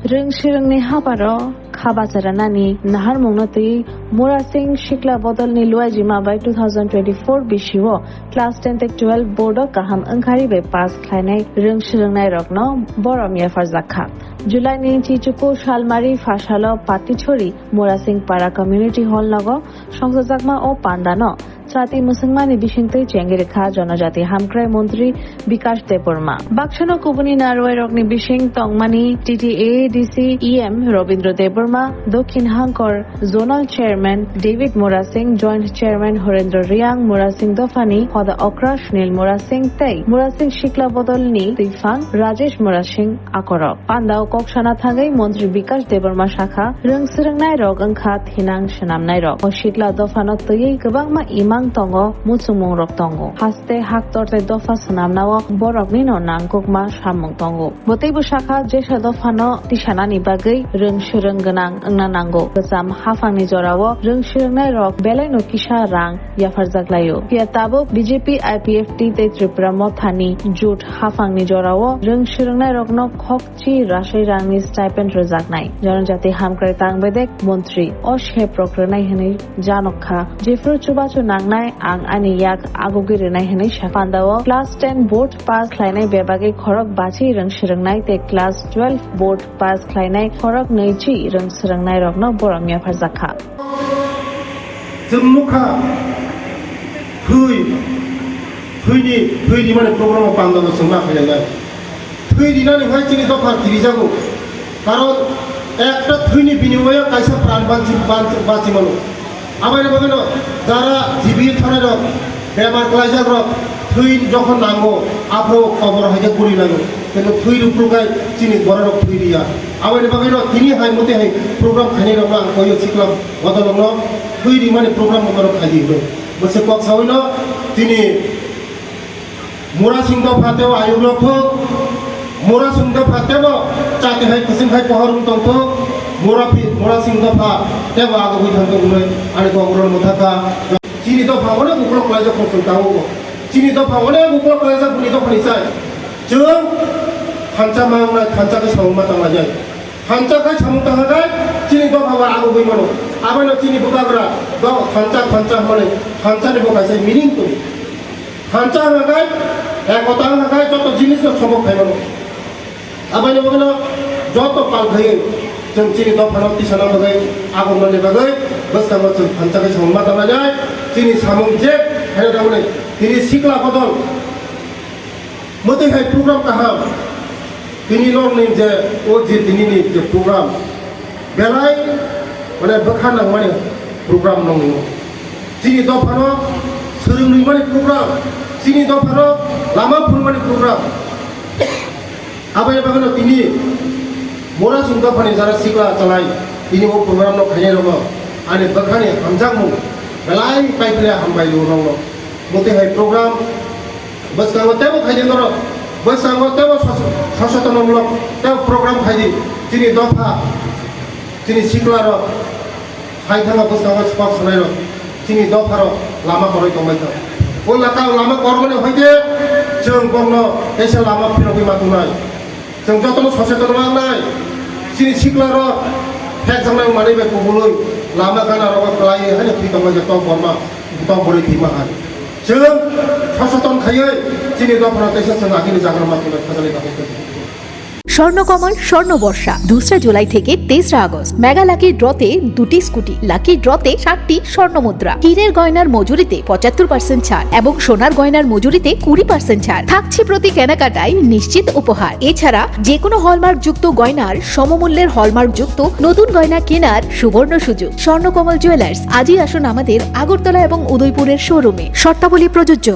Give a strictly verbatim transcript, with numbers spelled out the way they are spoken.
Rwng swrwngni haparo kha bacharanani naharmungno twi Murasing Sikla Bodolni luaijima bai two thousand twenty-four bisio class ten tei twelve board o kaham wngkhari bai pass khlainai rwng swrwngnairokno borom yapharjak kha. July ni chichuku salmari phasalo Patichori Murasing Para Community Hall nogo songchajakma o pandano chati mwswngmani bisingtwi chengwi rwkha Jonojati Hamkrai Montri Bikash Debbarma. Baksano kubuni narwai rokni bising tongmani T T A D C E M Robindra Debbarma, Dokhin Hangkor Zonal Chairman David Murasing, Joint Chairman Horendra Riang, Murasing Dophani Hoda Okra Sunil Murasing tei Murasing Sikla Bodolni Twifang Rajesh Murasing akorok. Pandao kok sana thangwi Montri Bikash Debbarma sakha, rwng swrwngnairok wngkha thinang swnamnairok. O Sikla Dophano twiwi kwbangma imang tongo, muchungmungrok tongo. Haste haktor tei dopha swnamnao boroknino nangkukma samung tongo. Bo teibo sakha, jesa dophano tisanani bagwi rwng swrwng gwnang wngna nango. Kwcham haphangni jorao rwng swrwngnairok belaino kisa rang yapharjak laio. Phiya tabuk B J P, I P F T tei Tripura Mothani jut haphangni jorao rwng swrwngnairokno khokchi rasai rangni stipend rwjaknai. Jonojati Hamkrai Tangbedek Montri o seprok rwnai hwnwi janok kha. Jephru chubachu nangnai, ang ani yak agugwi rwnai hwnwi sa. Pandao class ten board pass khlainai bebagwi khorok bachi rwng swrwngnai tei class twelve board pass khlainai khorok nwichi rwng swrwngnairokno borom yapharjak kha. Chwng nukha, thwi, thwini, thwi rimani program o pandao chwng ma khainai. Thwi rinani hai chini dopha kirijago. Karon ekta thwini binimoyo kaisa pran banchi, banchi, bachimano. Aboni bagwino jara jibi thanairok, bemar kwlaijakrok, thwi jokhon nango, aphuru kobor hai khe guri nango. Kintu thwi rwphru khai chini bororok thwi riya. Aboni bagwino tini hai muti hai program khainairokno ang koyo sikla bodolrokno thwi rimani program motorok khaidi hino. Bwswk kok sawino tini Murasing dopha tebo ayuk rok thuk, Murasing dopha tebo chati hai kwchwng hai pohor wng tong thuk, Mura phi-, Murasing dopha tebo agugwi thang thuk hwnwi ani kok rwno mwthakha. Chini dopha onek uklok klaijak khong chwng tabuk bo. Chini dopha onek uklok klaijak bini dophani chai. Chwng thansa ma wngnai, thansa khe samung ma tanglaijak. Thansa khai samung tanglaijak, chini dopha bai agugwi mano. Abono chini bwkhagra do thansa, thansa hwnmani thansani bo kaisa meaning tongo. Thansa hwnka khe ekota hwnka khe joto jinis no sombok khai mano. Aboni bagwino joto pal khaiwi chwng chini dophano tisana bagwi, agumani bagwi bwskango chwng thansa khe samung ma tanglainai. Chini samung je khaina tangmani tini sikla bodol mwtwi hai program kaham. Tini norokni je o je tinini je program belai mane bwkha nangmani program nongno. Chini dophano swrwng nangmani program, chini dophano lama phunukmani program. Aboni bagwino tini Murasing dophani jara sikla chalai tini o program no khainai rokno ani bwkhani hamjakmung belai paiphle hambai rw nongno. Mwtwi hai program bwskango tebo khaidi norok, bwskango tebo sos-, sosetonmulok tebo program khaidi chini dopha, chini siklarok, hai thangma bwskango sport sanairok, chini dopharok lama kwrwi tongbai thang. O laka lama kwrwmani hoite chwng bokno teisa lama phirogwi ma tongnai. Chwng jotono soseton ma wngnai. Chini siklarok phekjaknai manwi bai kubului lama gana rogo kwlaiwi haino thwi tongmani tok borma, tok borwi thwima hai. Chwng soseton khaiwi chini dophano teisa chwng agini jagra ma tongnai khajaknai bagwi. Swarnakamal, স্বর্ণবর্ষা, দোসরা জুলাই থেকে তেসরা August. Mega lucky ড্রতে দুটি scooty, lucky ড্রতে সাতটি স্বর্ণ মুদ্রা, হীরের গয়নার মজুরিতে পঁচাত্তর পার্সেন্ট ছাড় এবং সোনার গয়নার মজুরিতে কুড়ি পার্সেন্ট ছাড়। থাকছে প্রতি কেনাকাটায় নিশ্চিত উপহার। এছাড়া যে কোনো হলমার্কযুক্ত গয়নার সমমূল্যের হলমার্কযুক্ত নতুন গয়না কেনার সুবর্ণ সুযোগ। স্বর্ণকমল জুয়েলার্স, আজই আসুন আমাদের আগরতলা এবং উদয়পুরের শোরুমে। শর্তাবলী প্রযোজ্য।